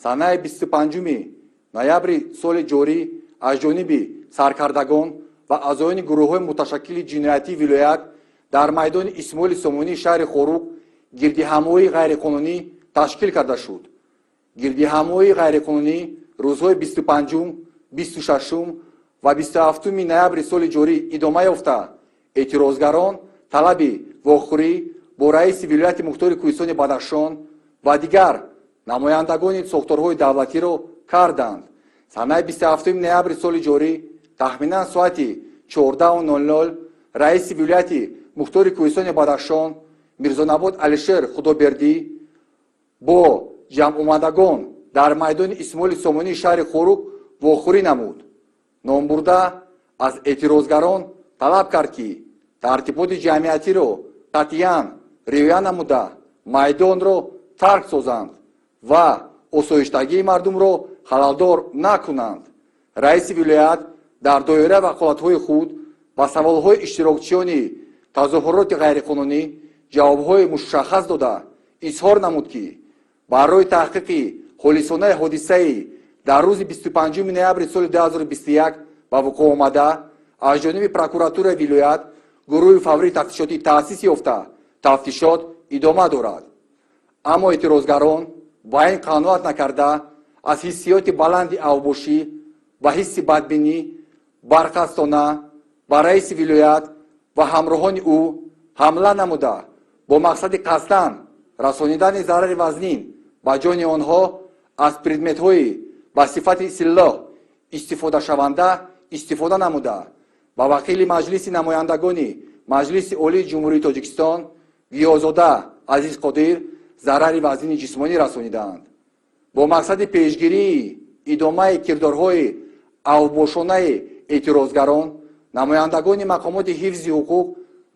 Санаи 25 ноябри соли ҷорӣ аз ҷониби саркардагон ва аъзоёни гурӯҳҳои муташаккили ҷиноятии вилоят дар майдони Исмоили Сомонии шаҳри Хоруг гирдиҳамоии ғайриқонунӣ ташкил карда шуд. Гирдиҳамоии ғайриқонунӣ рӯзҳои 25-ум, 26-ум ва 27-уми ноябри соли ҷорӣ идома ёфта, эътирозгарон талаби вохӯрӣ бо раиси вилояти мухтори Кӯҳистони Бадахшон ва дигар намояндагони сохторҳои давлатиро карданд. Санаи 27 ноябри соли ҷорӣ тахминан соати 14:00 раиси вилояти мухтори Кӯҳистони Бадахшон Мирзонабот Алишер Худобердӣ бо ҷамъомадагон дар майдони Исмоили Сомонии шаҳри Хоруг вохӯрӣ намуд. Номбурда аз эътирозгарон талаб кард, ки тартиботи ҷамъиятиро қатъиян риоя намуда, майдонро тарк созанд ва осоиштагии мардумро халалдор накунанд. Раиси вилоят дар доираи ваколатҳои худ ба саволҳои иштирокчиёни тазоҳуроти ғайриқонунӣ ҷавобҳои мушаххас дода, изҳор намуд, ки барои таҳқиқи холисонаи ҳодисаи дар рӯзи 25 ноябри соли 2021 ба вуқӯъ омада аз ҷониби прокуратураи вилоят гурӯҳи фаврии тафтишотӣ таъсис ёфта, тафтишот идома дорад. Аммо эътирозгарон ба ин қаноат накарда, аз ҳиссиёти баланди авбошӣ ва ҳисси бадбинӣ барқасдона ба раиси вилоят ва ҳамроҳони ӯ ҳамла намуда, бо мақсади қасдан расонидани зарари вазнин ба ҷони онҳо аз предметҳои ба сифати силлоҳ истифодашаванда истифода намуда, ба вакили Маҷлиси намояндагони Маҷлиси Олии Ҷумҳурии Тоҷикистон Гиёзода Азизқодир зарари вазнини ҷисмонӣ расонидаанд. Бо мақсади пешгирии идомаи кирдорҳои авбошонаи эътирозгарон намояндагони мақомоти ҳифзи ҳуқуқ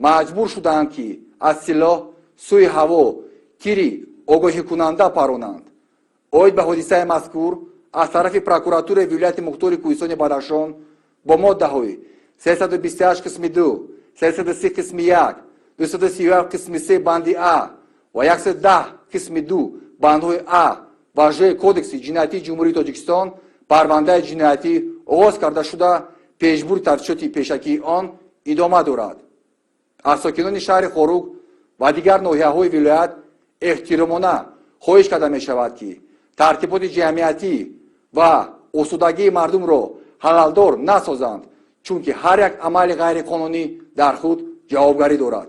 маҷбур шудаанд, ки аз силоҳ сӯи ҳаво тири огоҳикунанда паронанд. Оид ба ҳодисаи мазкур аз тарафи прокуратураи вилояти мухтори Кӯҳистони Бадахшон бо моддаҳои 328 қисми 2, 330 қисми 1, 237 қисми 3 банди а ва 110 қисми 2 бандҳои а ва ж Кодекси ҷиноятии Ҷумҳурии Тоҷикистон парвандаи ҷиноятӣ оғоз карда шуда, пешбурди тафтишоти пешакии он идома дорад. Аз сокинони шаҳри Хоруг ва дигар ноҳияҳои вилоят эҳтиромона хоҳиш карда мешавад, ки тартиботи ҷамъиятӣ ва осудагии мардумро халалдор насозанд, чунки ҳар як амали ғайриқонунӣ дар худ ҷавобгарӣ дорад.